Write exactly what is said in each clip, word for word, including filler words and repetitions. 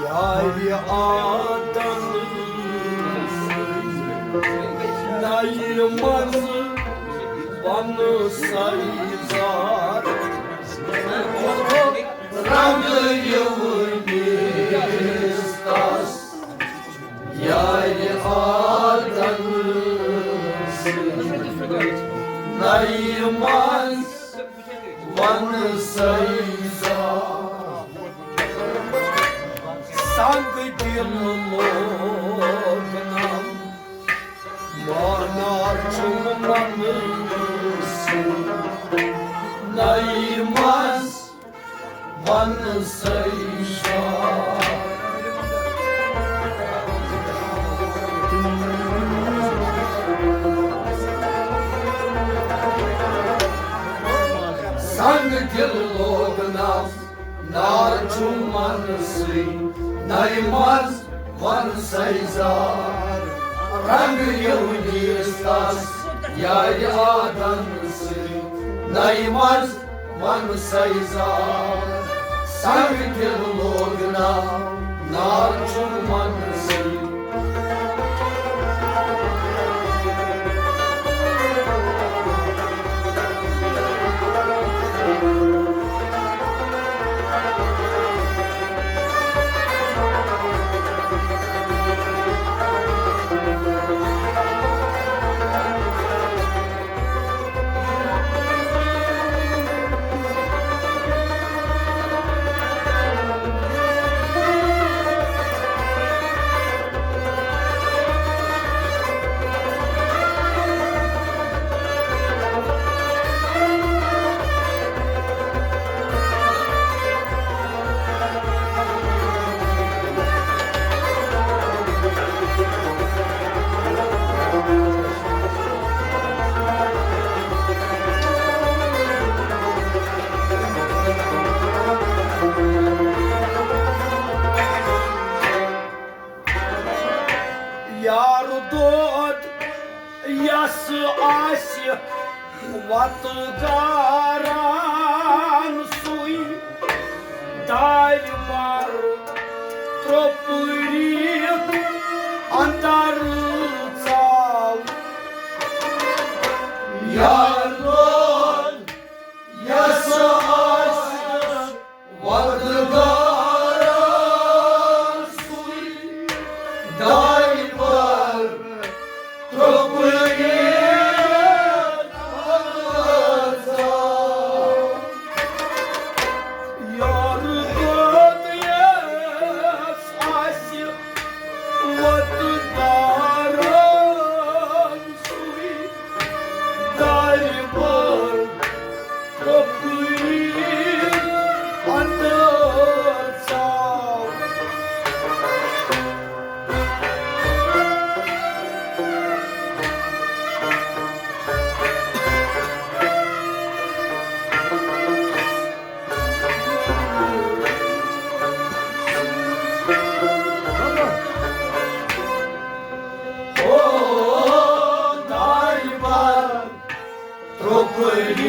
یارِ آدن نَیہِ منٛز بنہٕ سیزار۔ رنٛگ یِوٕنِس تس یارِ آدن سۭتۍ۔ نَیہِ منٛز بنہٕ سیزار۔ سنگ دل لوگنم، مانار چھُم منہٕ سۭتۍ۔ نَیہِ منٛز بنہٕ سیزار۔ سنگ دل لوگنم، نار چھُم منہٕ سۭتۍ۔ نَیہِ منٛز بنہٕ سیزار۔ رنٛگ یِوٕنِس تس یارِ آدن سۭتۍ۔ نَیہِ منٛز بنہٕ سیزار۔ سنگ دل لوگنم، نار چھُم منہٕ سۭتۍ۔ یار دود یس آسہِ وتہٕ گاران سُے، دارِ بر ترٛوپٲرِتھ اندر ژاو۔ یار دود یس آسہِ وتہٕ گاران سُے، دارِ بر ترٛوپٲرِتھ اندر ژاو۔ یار دود یس آسہِ وتہٕ گاران سُے، دارِ بر ترٛوپٲرِتھ اندر ژاو۔ او دارِ بر ترٛوپٲرِتھ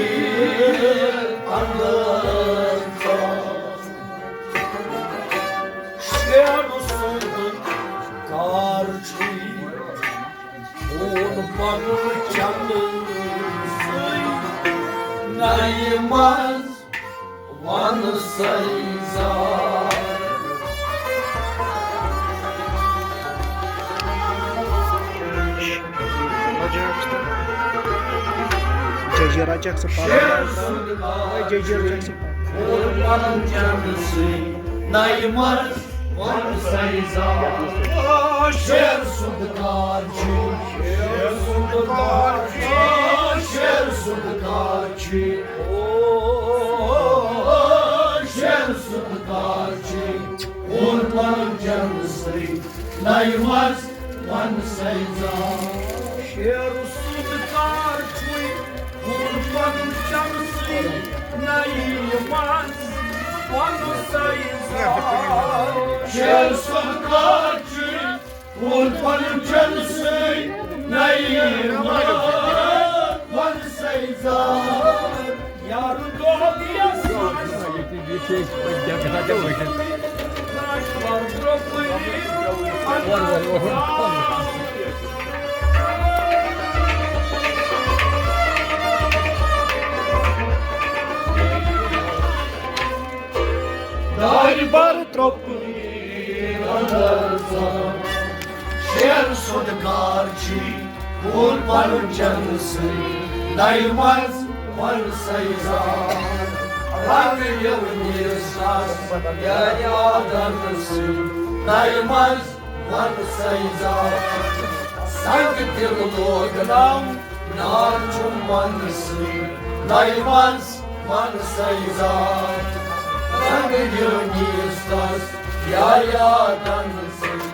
اندر ژاو۔ شیر سُنٛد کار چھُے خوٗن پنُن چنہٕ سۭتۍ۔ نَیہِ منٛز وَن سیزار۔ ججیرا چیک سُہ پَتہٕ۔ ججیرا چیک سُہ پَتہٕ۔ وَن چنہٕ سۭتۍ نَیہِ منٛز وَن سیزار۔ شیر سُنٛد کار چھُ، شیر سُنٛد کار چھُ، شیر سُنٛد کار چھُ۔ او، شیر سُنٛد کار چھُ، ووٚن پنُن جنہٕ سۭتۍ، نَیہِ منٛز وَن سیزار۔ شیر سُنٛد کار چھُے، ووٚن پنُن جنہٕ سۭتۍ، نَیہِ منٛز وَن سیزار۔ شیر سُنٛد کار چھُے، ووٚن پنُن جنہٕ سۭتۍ، نَیہِ منٛز وَن سیزار۔ یار دود یس آسہِ۔ دارِ بر ترٛوپُے اندر ژاو۔ شیر سُنٛد کار چھی کوٗر پنُن چنہٕ سۭتۍ نَیہِ منٛز وَن سَے زار۔ رنٛگ یِم نیٖرِس ناز یارِ آدن سۭتۍ نَیہِ منٛز وَن سَے زار۔ سنگ دِل لوگ نم نار چھُم ونہٕ سۭتۍ نَیہِ منٛز وَن سَے زار۔ رنٛگ یِم نیٖرِس ناز یارِ آدن سۭتۍ۔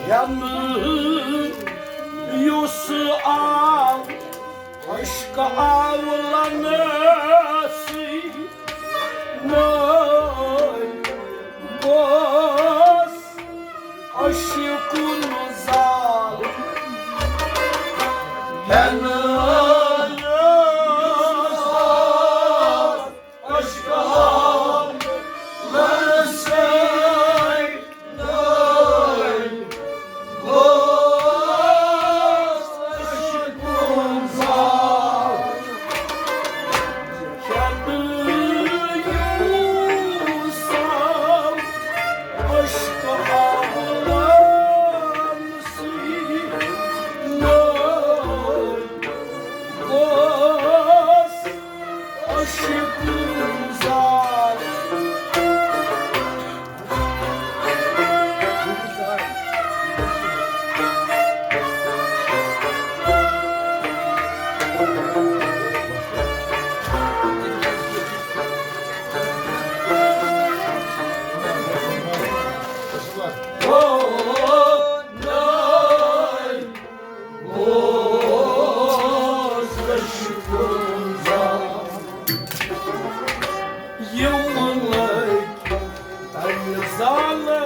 یَنہٕ یُس آو، عشق آو لنہٕ سۭتۍ نٔے، گوس عشقُن زال۔ یَنہٕ یُس آو، عشق آو لنہٕ سۭتۍ نٔے، گوس عشقُن زال۔ یَنہٕ یُس آو، عشق آو لنہٕ سۭتۍ نٔے، گوس عشقُن زال۔ یِم لٔگۍ تَمہِ زالہٕ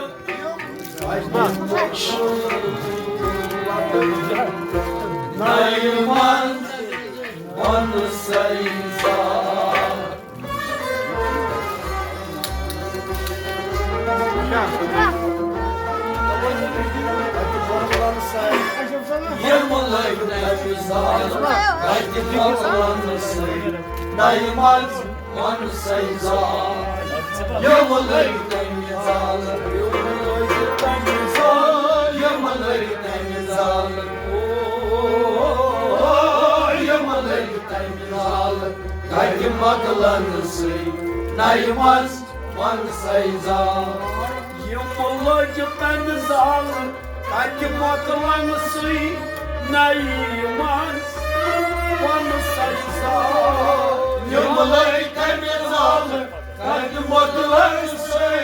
نَیہِ منٛز وَن سَے زال۔ یِم لٔگۍ تَمہِ زالہٕ، اَتہِ پھۄلہٕ لَنہٕ سۭتۍ نَیہِ منٛز وَن سَے زال۔ یِم لٔگۍ تَمہِ زالہٕ، یِم لٔگۍ تَمہِ زالہٕ، یِم لٔگۍ تَمہِ زالہٕ، او، یِم لٔگۍ تَمہِ زالہٕ، کَتہِ مۄکلَن سٕے نَیہِ منٛز وَن سَے زال۔ یِم لٔگۍ تَمہِ زالہٕ، کَتہِ مۄکلَن سٕے نَیہِ منٛز وَن سَے زال۔ یِم لٔگۍ تَمہِ زالہٕ، کَتہِ مۄکلَن سٕے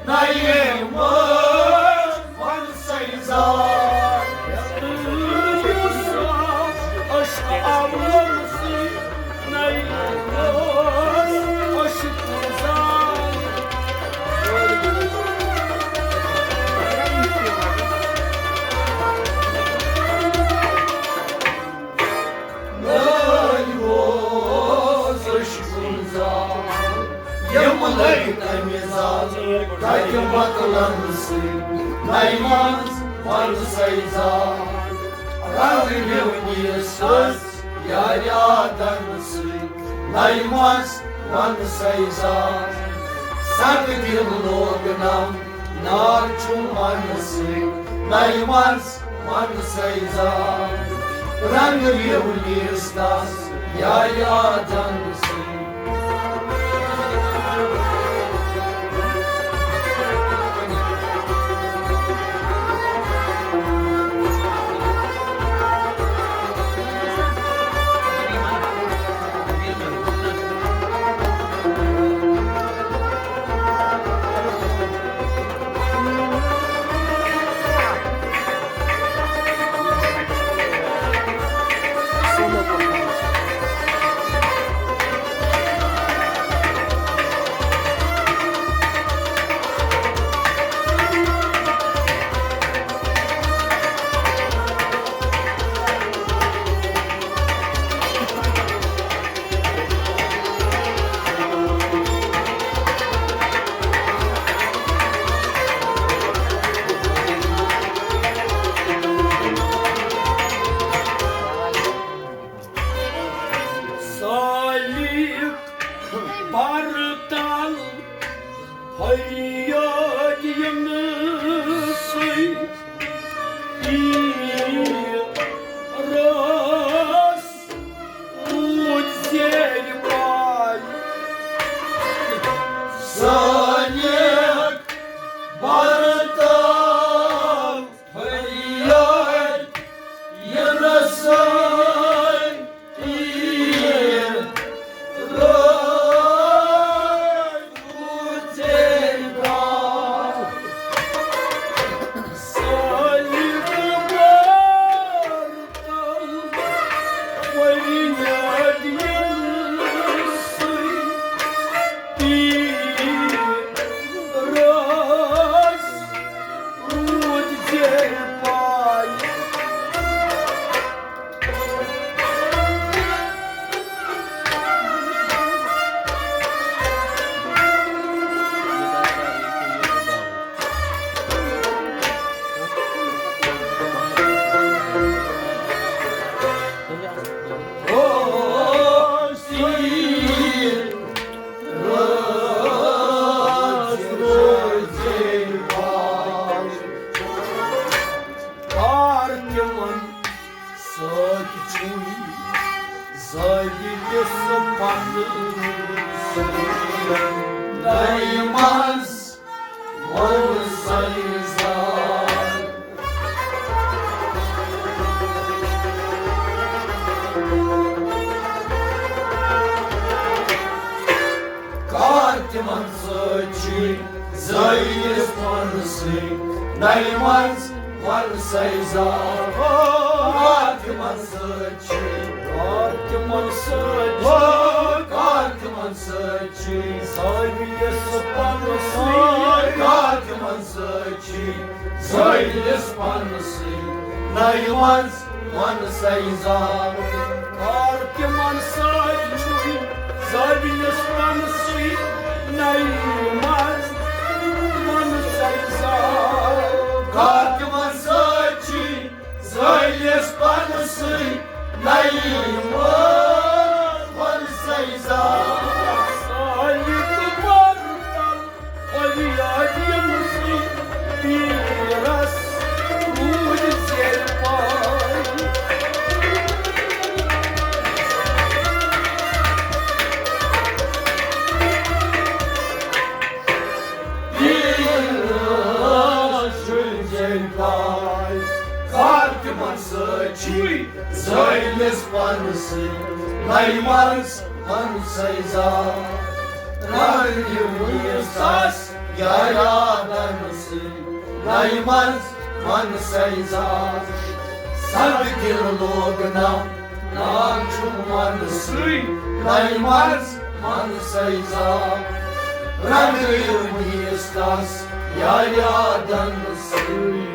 نَیہِ منٛز وَن سَے زال۔ یُس عشق آو لَنہٕ سٕے نَیہِ منٛز عشق زال۔ نٔے اوس عشقُن زال، یِم لٔگۍ تَمہِ زالہٕ، کَتہِ مۄکلَن سٕے نَیہِ منٛز وَن سَے زال۔ رَنٛگ ہیوٗ نیٖرِس یارِ آدن سٕے نَیہِ منٛز وَن سَے زال۔ سَگ دِل لوگ نم نار چھُم وَنہٕ سٕے نَیہِ منٛز من سیزان رنگ یونیس دس یا یادن سن۔ سالک برتل فریاد ینہٕ سۭتۍ تیٖر رٲس روٗد زیرِ پایہِ۔ سانہِ برتل فریاد ینہٕ سۭتۍ تیٖر رٲس روٗد زیرِ پایہِ۔ سانہِ برتل فریاد ینہٕ سۭتۍ تیٖر رٲس روٗد زیرِ پایہِ۔ کار تِمن سۭتۍ چھُے زٲوِج پنہٕ سۭتۍ۔ نَیہِ منٛز ووٚن سنزار۔ کار تِمن سۭتۍ چھُے زٲوِج پنہٕ سۭتۍ۔ نَیہِ منٛز وَن سیزا، کار تِمن سۭتۍ چھُے، کار تِمن سۭتۍ چھُے، کار تِمن سۭتۍ چھُے۔ زٲوِج پنہٕ سۭتۍ، کار تِمن سۭتۍ چھُے، زٲوِج پنہٕ سۭتۍ۔ نَیہِ منٛز وَن سیزا۔ کار تِمن سۭتۍ چھُے، زٲوِج پنہٕ سۭتۍ۔ نَیہِ منٛز وَن سیزا۔ کار تِمن سۭتۍ چھُے، زٲوِج پنہٕ سۭتۍ۔ نَیہِ منٛز وَن سیزا۔ سالک برتل فریاد ینہٕ سۭتۍ تیٖر رٲس روٗد زیرِ پایہِ۔ تیٖر رٲس روٗد زیرِ پایہِ۔ کار تِمن سۭتۍ چھُے، زٲوِج پنہٕ سۭتۍ۔ نَیہِ منٛز وَن سیزا۔ رنگ یونیس دس یا یادن سۭتۍ۔ نَیہِ منٛز وَن سیزا۔ سرد دِل لوگ نہ ناو چھُ من سۭتۍ۔ نَیہِ منٛز وَن سیزا۔ رنگ یونیس دس یا یادن سۭتۍ۔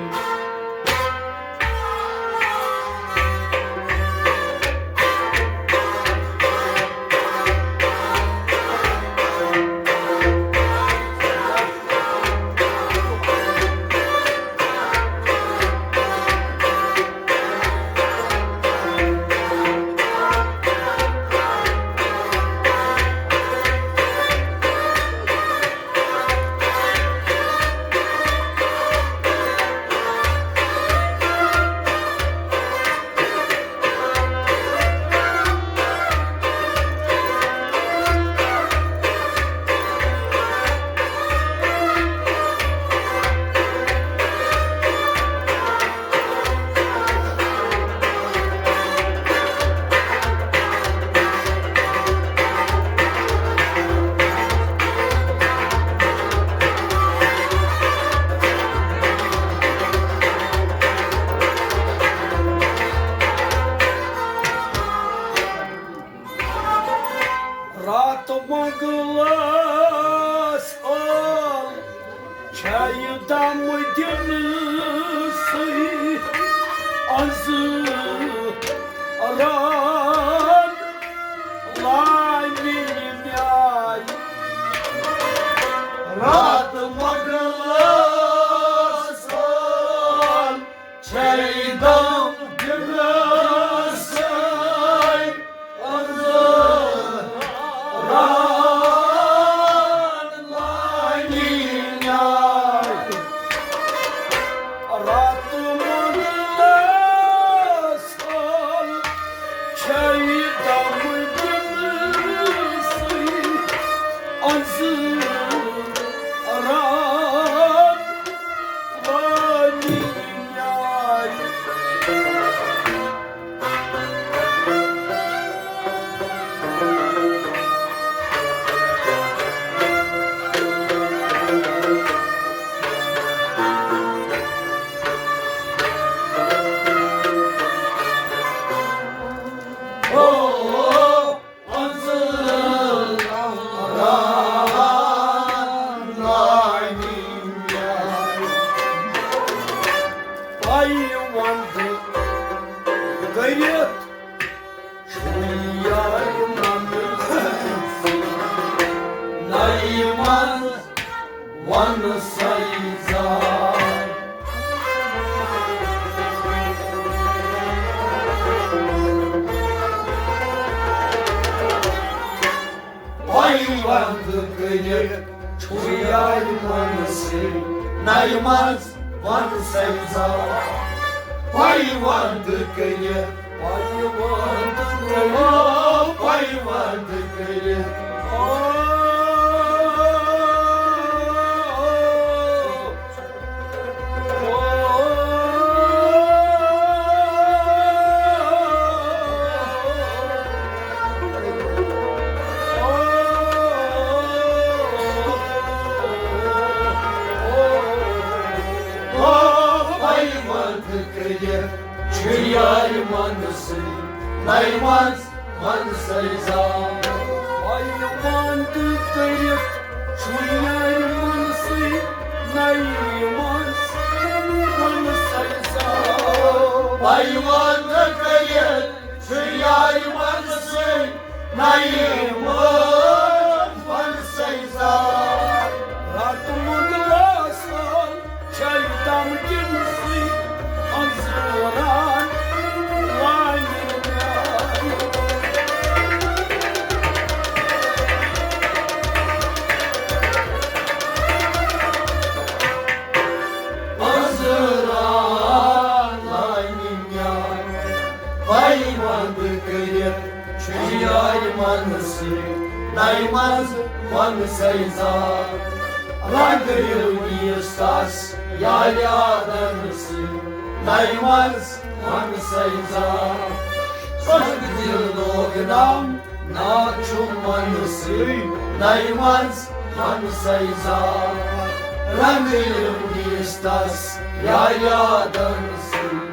ران لانی میای۔ رات مۄغلس چھے دم دِنسٕے أنٛزران لانی نیاے۔ راتہٕ منٛگلس چھے دم دِنسٕے أنٛزران لانی نیاے۔ پاے وند کٔرِتھ چھُ یارِ منٛز نَیہِ منٛز وَنہٕ سَے زار۔ پاے وند کٔرِتھ چھُ یارِ منٛز سَے نَیہِ منٛز وَنہٕ سَے زار۔ پاے وند کٔرِتھ، پاے وند کٔرِتھ، پاے وند کٔرِتھ۔ پاے وند کٔرِتھ چھُ یارِ منٛز سَے نَیہِ منٛز وَنہٕ سَے زار۔ پاے وند کٔرِتھ چھُ یارِ منٛز سَے نَیہِ منٛز وَنہٕ سَے زار۔ پاے وند کٔرِتھ چھُ یارِ منٛز سَے نَیہِ منٛز وَنہٕ سَے زار۔ راتہٕ منٛگلس چھے دم دِنسٕے أنٛزران لانی نیاے۔ أنٛزران لانی نیاے۔ پاے وند کٔرِتھ چھُ یارِ منٛز سَے نَیہِ منٛز وَنہٕ سَے زار۔ رنگ یِلہٕ نیٖس تس یارِ آدن سۭتۍ نَیہِ منٛز وَنہٕ سَے زار۔ رنگ دِل لوگ نام ناو چھُ منہٕ سۭتۍ نَیہِ منٛز وَنہٕ سَے زار۔ رنگ یِلہٕ نیٖس تس یارِ آدن سۭتۍ۔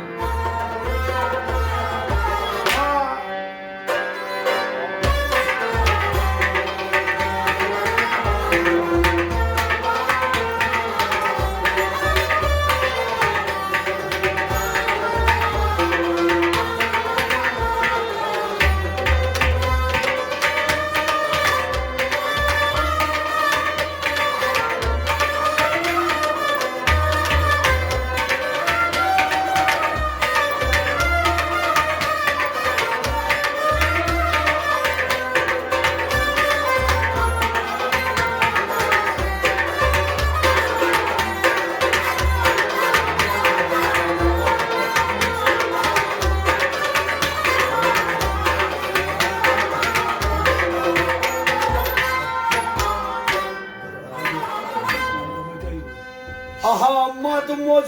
احمد مزورس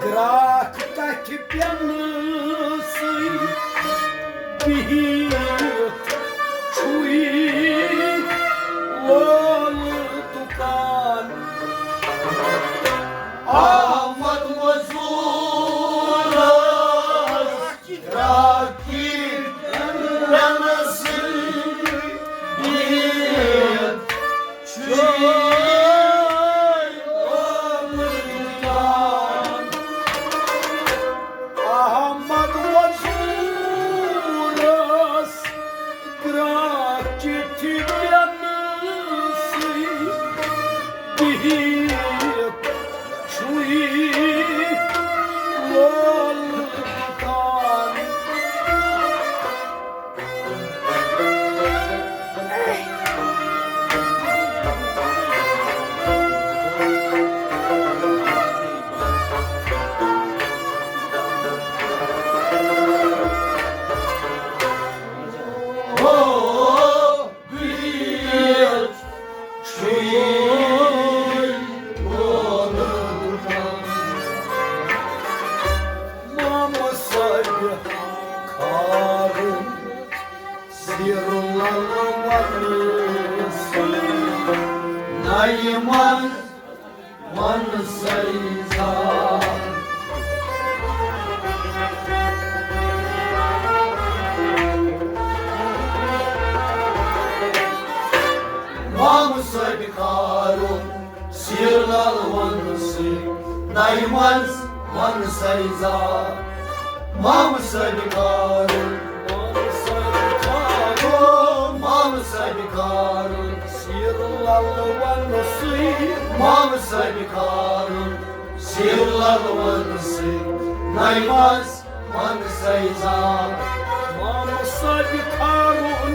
گراکھ کتھِ پٮ۪نہٕ سٕے بِہِتھ چھُے لولہٕ دُکان۔ احمد مزورس گراکھ پٮ۪نہٕ سٕے بِہِتھ چھُے لولہٕ دُکان۔ لول کان۔ مامہٕ صٲبہِ کھارُن سِر لَلہٕ وَنہٕ سۭتۍ نَیہِ منٛز وَن سَے زان۔ مامہٕ صٲبہِ کھارُن سِر لَلہٕ وَن سۭتۍ نَیہِ منٛز وَن سَے زان۔ مامہٕ صٲبہِ کھارُن، مامہٕ صٲبہِ کھارُن، مامہٕ صٲبہِ کھارُن سِر لَلہٕ وَن سۭتۍ، مامہٕ صٲبہِ کھارُن سِر لَلہٕ وَن سۭتۍ نَیہِ منٛز وَن سَے زان۔ مامہٕ صٲبہِ کھارُن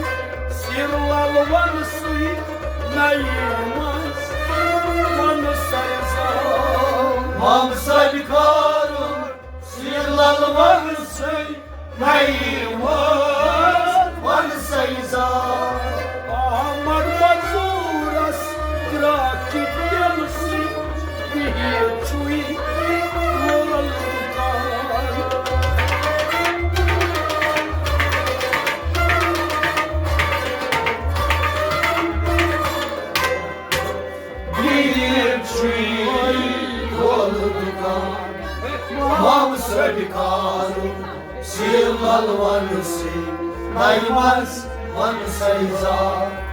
سِر لَلہٕ وَن سۭتۍ نَیہِ منٛز وَن سَے زان۔ مامہٕ صٲبہِ کھارُن سِر لَلہٕ وَن سَے نَیہِ منٛز وَن سَے زان۔ احمد مزوٗرس گرٛاکہِ پٮ۪نہٕ سۭتۍ بِہِتھ چھُے لول کان۔ بِہِتھ چھُے لول کان۔ مامہٕ صٲبہِ کھارُن سِر لَلہٕ وَن سۭتۍ نَیہِ منٛز وَن سَے زان۔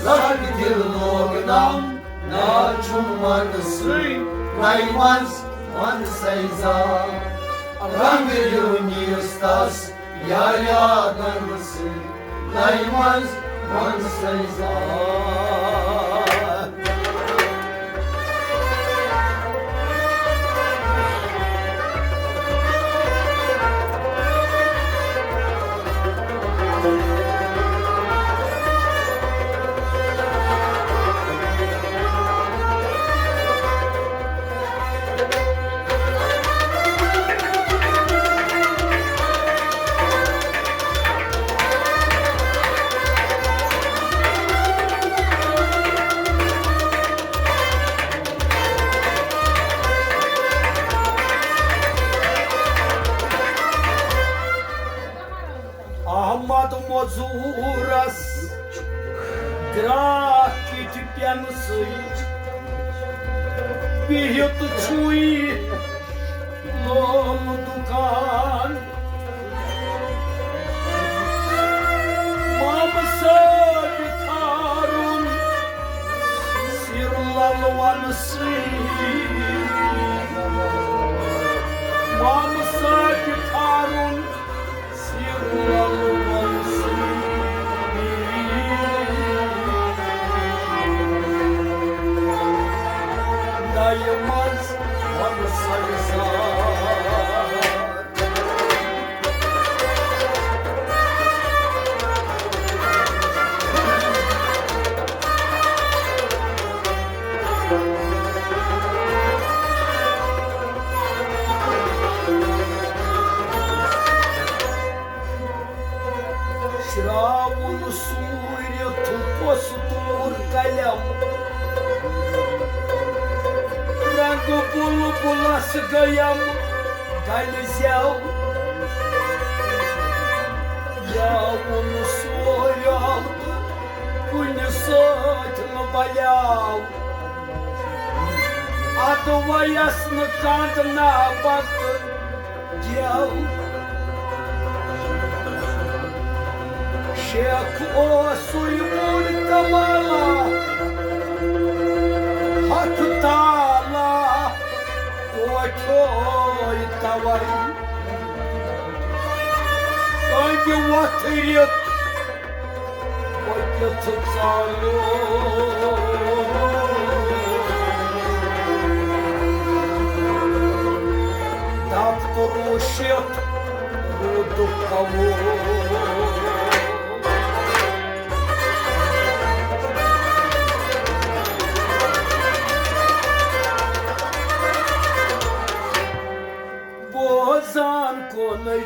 رنگ دِل لوگ نم ناچُن وَن سۭتۍ نَیہِ منٛز وَن سَے زان۔ رنگ دِل نیٖستَس یاریادن سۭتۍ نَیہِ منٛز وَن سَے زان۔ احمد مزورس گراکھ کِتھ پٮ۪نہٕ سۭتۍ بِہِتھ چھُے لول دُکان۔ مامہٕ صٲبہِ کھارُن سِر لَلہٕ وَن سۭتۍ۔ مامہٕ صٲبہِ کھارُن سِر لَلہٕ وَن سۭتۍ نَیہِ منٛز وَن سَے زان۔ شراوُن سوٗرِ تھُکُس توٗر کلٮ۪م۔ رنٛگہٕ بُلبُلس گٔیم گلہِ زٮ۪و۔ گٮ۪وُن سورٮ۪و تہٕ کُنہِ سۭتۍ نہٕ بلیو۔ ادٕ ویس نہٕ کند نابت گٮ۪و۔ شیخ اوسُے بوٚڑ کمالا، ہتھ تالا، کوٹھیو توے۔ کٔنٛدۍ وۄتھرِتھ پٔکِتھ ژالو۔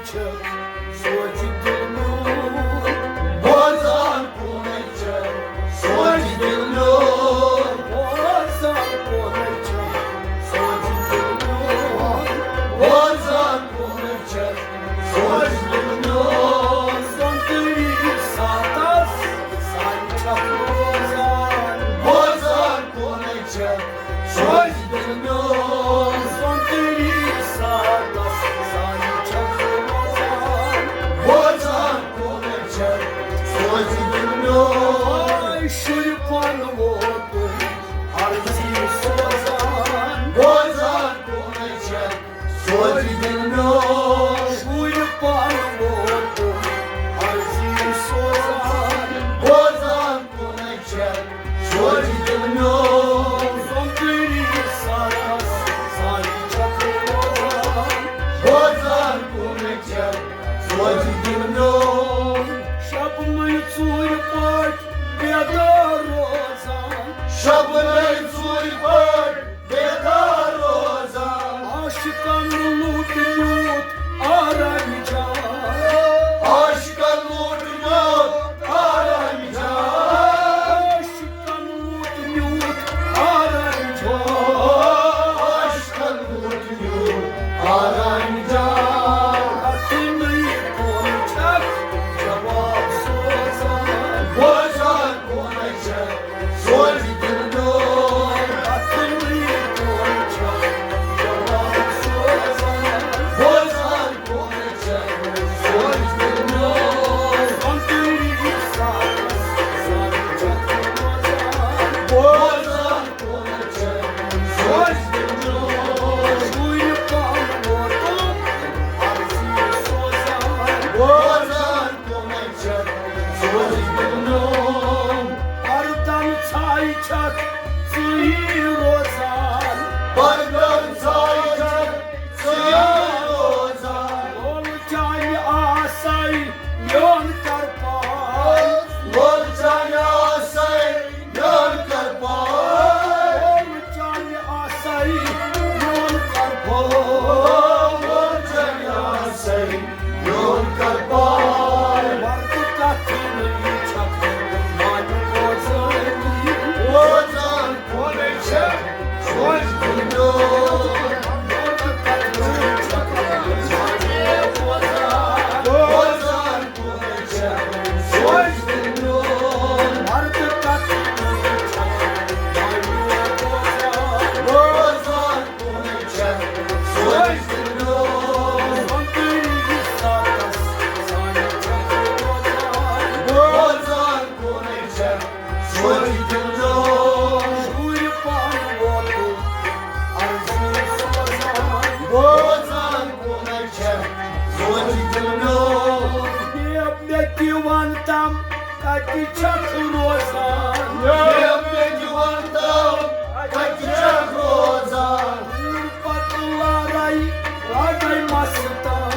سوزِ دِل میون۔ بوزان کونَے چھَکھ، سوزِ دِل میون۔ بوزان کونَے چھَکھ، سوزِ دِل میون۔ بوزان کونَے چھَکھ، سوزِ دِل میون۔ سونتری ساتس سانہِ چھَکھ روزان۔ بوزان کونَے چھَکھ، سوزِ دِل میون۔ سونتری ساتس سانہِ چھَکھ روزان۔ بوزان کونَے چھَکھ، سوزِ دِل میون۔ آے شُرۍ پانہٕ ووتُے عرضی سوزان۔ بوزان کونَے چھَکھ، سوزِ دِل میون۔ شُرۍ پانہٕ ووتُے عرضی سوزان۔ بوزان کونَے چھَکھ، سوزِ دِل میون۔ سونتری ساتس سانہِ چھَکھ روزان۔ بوزان کونَے چھَکھ، سوزِ دِل میون۔ شبنمٕے ژوٗرِ پٲٹھۍ بیدار روزان۔ شبنمٕے ژوٗرِ پٲٹھۍ بیدار روزان۔ عاشقن لوٗٹ میوٗٹھ آرام جان۔ عاشقن لوٗٹ میوٗٹھ آرام جان۔ عاشقن لوٗٹ میوٗٹھ آرام جان۔ عاشقن لوٗٹ میوٗٹھ آرام جان۔ رٹنٕے کون چھکھ جواب سوزان۔ بوزان کونَے چھَکھ، سوزِ دِل میون۔ رٹنٕے کون چھکھ جواب سوزان۔ بوزان کونَے چھَکھ، سوزِ دِل میون۔ سونتری ساتس سانہِ چھَکھ روزان۔ بوزان کونَے چھَکھ، سوزِ دِل میون۔ شُرۍ پانہٕ ووتُے عرضی سوزان۔ بوزان کونَے چھَکھ، سوزِ دِل میون۔ پردن ژھاے چھَکھ ژٕے روزان۔ پردن ژھاے چھَکھ ژٕے روزان۔ لول چانہِ آسے میون کرپار۔ لول چانہِ آسے میون کرپار۔ لول چانہِ آسے میون کرپار۔ لول چانہِ آسے میون کرپار۔ وردٕ کتھ نہٕ چھکھ مانہِ روزٲنی۔ روزان کونَے چھَکھ، سوزِ دِل میون۔ وردٕ کتھ نہٕ چھکھ مانہِ روزان۔ روزان کونَے چھَکھ، سوزِ دِل میون۔ وردٕ کتھ نہٕ چھکھ مانہِ روزان۔ روزان کونَے چھَکھ، سوزِ دِل میون۔ سونتری ساتس سانہِ چھَکھ روزان۔ بوزان کونَے چھَکھ، سوزِ دِل میون۔ شُرۍ پانہٕ ووتُے عرضی سوزان۔ بوزان کونَے چھَکھ، سوزِ دِل میون۔ مےٚ، مےٚ تہِ وَن تم کتہِ چھکھ روزان؟ مےٚ، مےٚ تہِ وَن تم کتہِ چھکھ روزان؟ پتہٕ لارے لگے مستان۔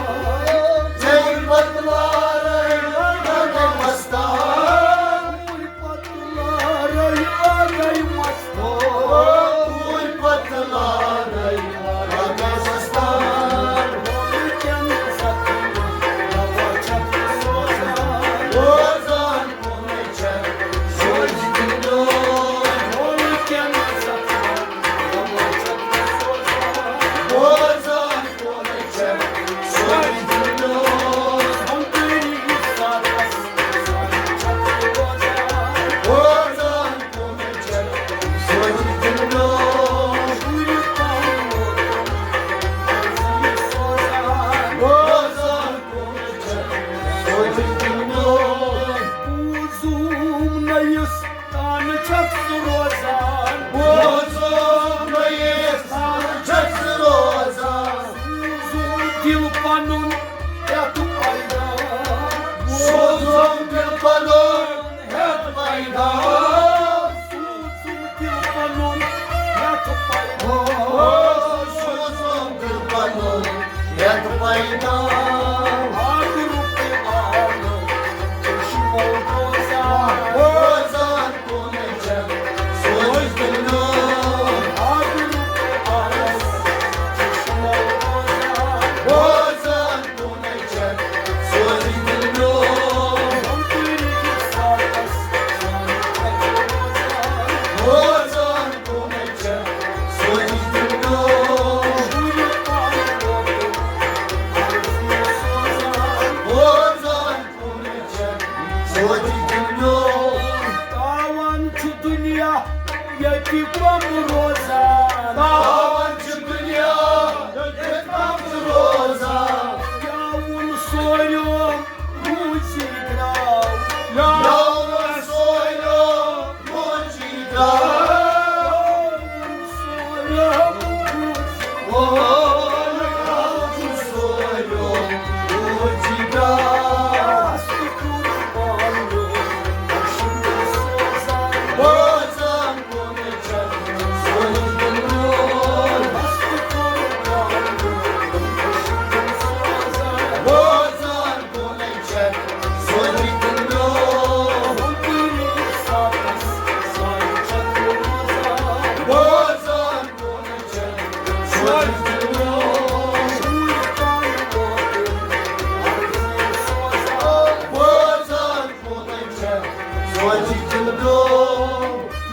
ژےٚ پتہٕ لارے لگے مستان۔ پتہٕ لارے لگے مستان۔ پتہٕ لارے لگے مستان۔ ووٚنمُت کٮ۪ن زخمن دوا چھکھ سوزان۔ روزان کونَے چھَکھ، سوزِ دِل میون۔ ووٚنمُت کٮ۪ن زخمن دوا چھکھ سوزان۔ روزان کونَے چھَکھ، سوزِ دِل میون۔ سونتری ساتس سانہِ چھَکھ روزان۔ روزان کونَے چھَکھ، سوزِ دِل میون۔ شُرۍ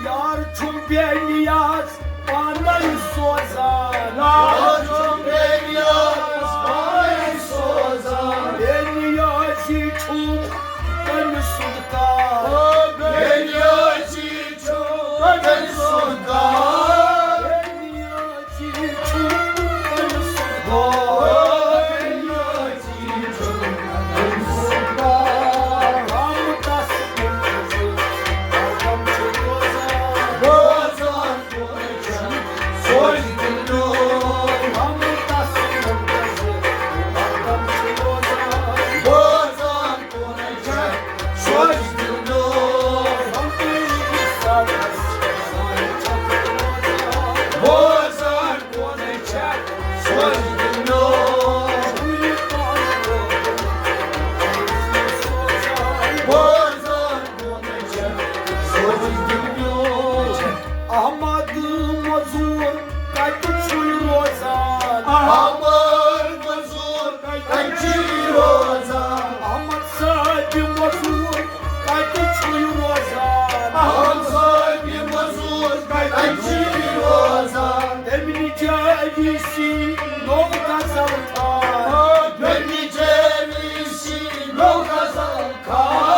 یار چھُم بے نیاز پانے سوزان۔ یار چھُم بے نیاز پانے سوزان۔ بے نیازی چھُم تٔمۍ سُنٛد کار۔ بے نیازی چھُم تٔمۍ سُنٛد کار۔ بے نیازی چھُم تٔمۍ سُنٛد کار۔ بے نیازی چھُم تٔمۍ سُنٛد کار۔ رحمتس منتظر قدم چھُ روزان۔ روزان۔ احمد مزور کتہِ چھُے روزان؟ احمد مزور کتہِ چھُے روزان؟ احمد صٲبِ مزور کتہِ چھُے روزان؟ احمد صٲبِ مزور کتہِ چھُے روزان؟ تٔمۍ نِجٲوی سی نوٚو غزل خان۔ تٔمۍ نِجٲوی سی نوٚو غزل خان۔